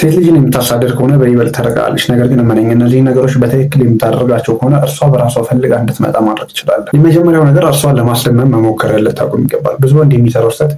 ሴት ልጅን የምታሳድድ ከሆነ በይበልጥ ተርቃለች። ነገር ግን እመነኝ፣ እነዚህ ነገሮች በትክክል የምታደርጋቸው ከሆነ እርሷ በራሷ ፈልጋ እንድትመጣ ማድረግ ትችላለህ። የመጀመሪያው ነገር እርሷን ለማስደመም መሞከር ልታቆም ይገባል። ብዙ ወንድ የሚሰራው ስህተት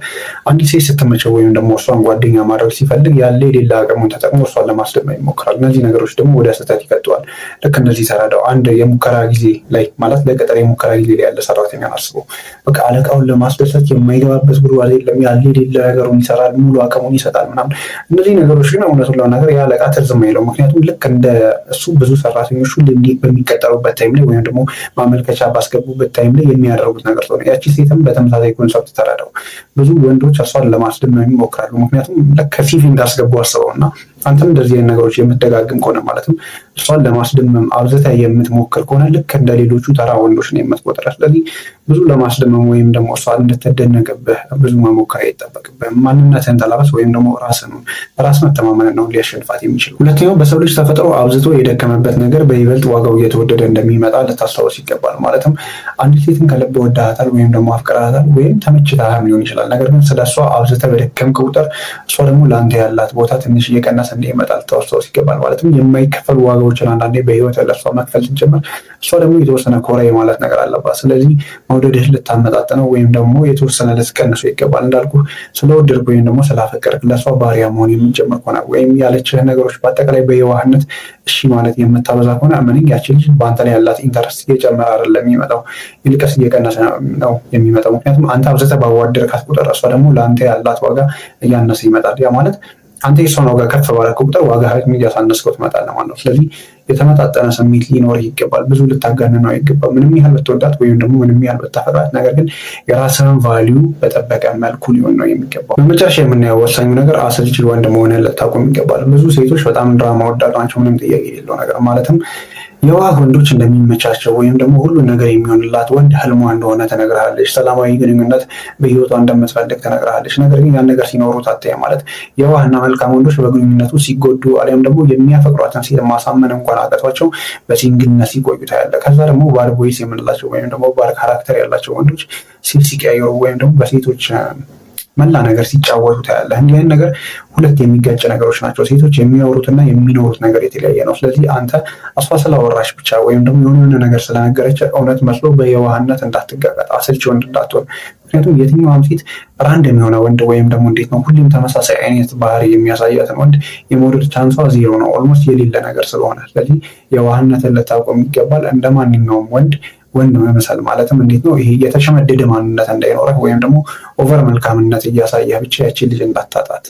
አንዲት ሴት ስትመቸው ወይም ደግሞ እርሷን ጓደኛ ማድረግ ሲፈልግ ያለ የሌለ አቅሙን ተጠቅሞ እርሷን ለማስደመም ይሞክራል። እነዚህ ነገሮች ደግሞ ወደ ስህተት ይከተዋል። ልክ እንደዚህ ተረዳው። አንድ የሙከራ ጊዜ ላይ፣ ማለት ለቅጥር የሙከራ ጊዜ ላይ ያለ ሰራተኛን አስበው። በቃ አለቃውን ለማስደሰት የማይገባበት ጉድጓድ የለም። ያለ የሌለ ነገሩን ይሰራል፣ ሙሉ አቅሙን ይሰጣል ምናምን። እነዚህ ነገሮች ግን እውነቱን ለመናገር ያ አለቃ ትዝም አይለው። ምክንያቱም ልክ እንደ እሱ ብዙ ሰራተኞች ሁሌ በሚቀጠሩበት time ላይ ወይም ደግሞ ማመልከቻ ባስገቡበት time ላይ የሚያደርጉት ነገር ነው። ያቺ ሴትም በተመሳሳይ concept ተረዳው። ብዙ ወንዶች እሷን ለማስደመም ይሞክራሉ። ምክንያቱም ልክ CV እንዳስገቡ አስበው እና አንተም እንደዚህ አይነት ነገሮች የምትደጋግም ከሆነ፣ ማለትም እሷን ለማስደመም አብዝተህ የምትሞክር ከሆነ፣ ልክ እንደ ሌሎቹ ተራ ወንዶች ነው የምትቆጥራት። ስለዚህ ብዙ ለማስደመም ወይም ደግሞ እሷ እንድትደነቅብህ ብዙ መሞከር አይጠበቅብህም። ማንነትህን ተላበስ ወይም ደግሞ ራስህን፣ በራስ መተማመን ነው ሊያሸንፋት የሚችል። ሁለተኛው በሰው ልጅ ተፈጥሮ አብዝቶ የደከመበት ነገር በይበልጥ ዋጋው እየተወደደ እንደሚመጣ ልታስታውስ ይገባል። ማለትም አንዲት ሴትን ከልብ ወዳሃታል ወይም ደግሞ አፍቅረሃታል ወይም ተመችተሃም ሊሆን ይችላል። ነገር ግን ስለ እሷ አብዝተህ በደከምክ ቁጥር እሷ ደግሞ ለአንተ ያላት ቦታ ትንሽ እየቀነሰ እንደሚመጣ ልታስታውስ ይገባል። ማለትም የማይከፈሉ ዋጋዎችን አንዳንዴ በህይወት ለእሷ መክፈል ስትጀምር እሷ ደግሞ የተወሰነ ኮራ የማለት ነገር አለባት። ስለዚህ መውደድህ ልታመጣጥነው ወይም ደግሞ የተወሰነ ልትቀንሰው ይገባል። እንዳልኩ ስለወደድክ ወይም ደግሞ ስላፈቀርክ ለእሷ ባሪያ መሆን የምትጀምር ከሆነ ወይም ያለችህ ነገሮች በአጠቃላይ በየዋህነት እሺ ማለት የምታበዛ ከሆነ እመነኝ፣ ያቺ ልጅ በአንተ ላይ ያላት interest እየጨመረ አይደለም የሚመጣው፣ ይልቅስ እየቀነሰ ነው የሚመጣው። ምክንያቱም አንተ አብዝተህ ባዋደድካት ቁጥር እሷ ደግሞ ለአንተ ያላት ዋጋ እያነሰ ይመጣል። ያ ማለት አንተ የእሷን ዋጋ ከፍ ባደረግክ ቁጥር ዋጋ እያሳነስከው ትመጣለህ ማለት ነው። ስለዚህ የተመጣጠነ ስሜት ሊኖርህ ይገባል። ብዙ ልታጋንነው አይገባም። ምንም ያህል ብትወዳት ወይም ደግሞ ምንም ያህል ብታፈቅራት፣ ነገር ግን የራስህን value በጠበቀ መልኩ ሊሆን ነው የሚገባው። በመጨረሻ የምናየው ወሳኙ ነገር አሰልቺ ወንድ መሆንህን ልታቆም ይገባል። ብዙ ሴቶች በጣም ድራማ ወዳድ ናቸው። ምንም ጥያቄ የሌለው ነገር፣ ማለትም የዋህ ወንዶች እንደሚመቻቸው ወይም ደግሞ ሁሉ ነገር የሚሆንላት ወንድ ህልሟ እንደሆነ ትነግርሃለች። ሰላማዊ ግንኙነት በህይወቷ እንደምትፈልግ ትነግርሃለች። ነገር ግን ያን ነገር ሲኖሩት አታይም። ማለት የዋህና መልካም ወንዶች በግንኙነቱ ሲጎዱ አሊያም ደግሞ የሚያፈቅሯትን ሴት ማሳመን እንኳን አቅቷቸው በ single ነት ሲቆዩ ታያለህ። ከዛ ደግሞ bad boys የምንላቸው ወይም ደግሞ bad character ያላቸው ወንዶች ሴት ሲቀያየሩ ወይም ደግሞ በሴቶች መላ ነገር ሲጫወቱ ታያለህ። እንዲህ አይነት ነገር ሁለት የሚጋጭ ነገሮች ናቸው። ሴቶች የሚያወሩትና የሚኖሩት ነገር የተለያየ ነው። ስለዚህ አንተ እሷ ስላወራሽ ብቻ ወይም ደግሞ የሆነ የሆነ ነገር ስለነገረች እውነት መስሎ በየዋህነት እንዳትጋጋጥ፣ አሰልቺ ወንድ እንዳትሆን። ምክንያቱም የትኛዋም ሴት random የሆነ ወንድ ወይም ደግሞ እንዴት ነው ሁሌም ተመሳሳይ አይነት ባህሪ የሚያሳያትን ወንድ የመውደድ chance ዋ ዜሮ ነው፣ almost የሌለ ነገር ስለሆነ። ስለዚህ የዋህነትን ልታቆም ይገባል። እንደ ማንኛውም ወንድ ወንድ መምሰል፣ ማለትም እንዴት ነው ይሄ የተሸመደደ ማንነት እንዳይኖረህ ወይም ደግሞ over መልካምነት እያሳየህ ብቻ ያቺን ልጅ እንዳታጣት።